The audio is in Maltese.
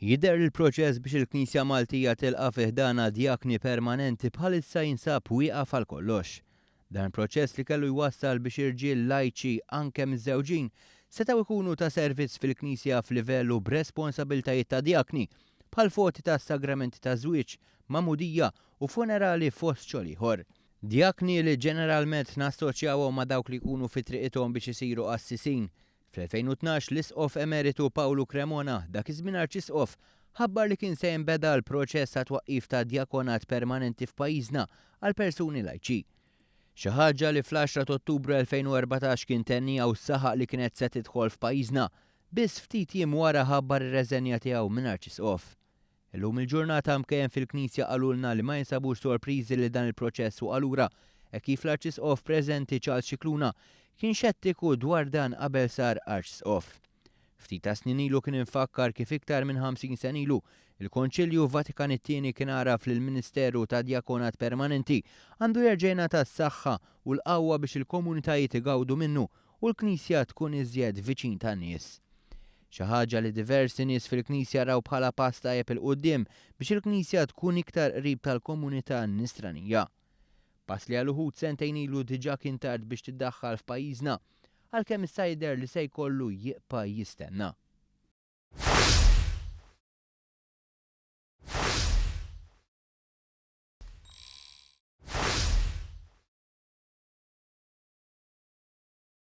Jidher li l-proċess biex il-Knisja Maltija tilqa' fi ħdanha djakni permanenti bħalissa jinsab wieqaf għal kollox. Dan il-proċess li kellu jwassal biex irġiel lajċi anke miżżewġin setgħu jkunu ta' servizz fil-Knisja f'livell u b'responsabiltajiet ta' djakni, bħal foti ta' sagramenti taż-żwieġ, magħmudija u funerali fost xogħol ieħor. Djakni li ġeneralment nassoċjawhom ma' dawk li jkunu fi triqithom biex isiru qassisin. Fl-2012 l-Isqof Emeritu Pawlu Cremona, dak iż-żmien Arċisqof, ħabbar li kien se jinbeda l-proċess għat-twaqqif ta' djakonat permanenti f'pajjiżna għal persuni lajċi. Xi ħaġa li fl-10 ta' Ottubru 2014 kien tenniha u saħaq li kienet se tidħol f'pajjiżna, biss ftit jiem wara ħabbar ir-reżenja tiegħu minn Arċisqof. Illum il-ġurnata mkejjen fil-Knisja qalulna li ma jinsabux sorpriżi li dan il-proċess waqa' lura hekk kif l-Arċisqof preżenti Charles Scicluna kien xettiku dwar dan qabel sar Arċsqof. Ftit tas-snin ilu kien infakkar kif iktar minn 50 sena ilu, il-Konċilju Vatikan it-Tieni kien għaraf li l-ministeru tad-djakonat permanenti għandu jerġa' jingħata s-saħħa u l-qawwa biex il-komunitajiet igawdu minnu u l-Knisja tkun iżjed viċin tan-nies. Xi ħaġa li diversi nies fil-Knisja raw bħala pass tajjeb 'il quddiem biex il-Knisja tkun iktar qrib tal-komunità Nisranija. Pass li għal uħud sentejn ilu diġà kien tard biex tiddaħħal f'pajjiżna, għalkemm issa jidher li se jkollu jibqa' jistenna.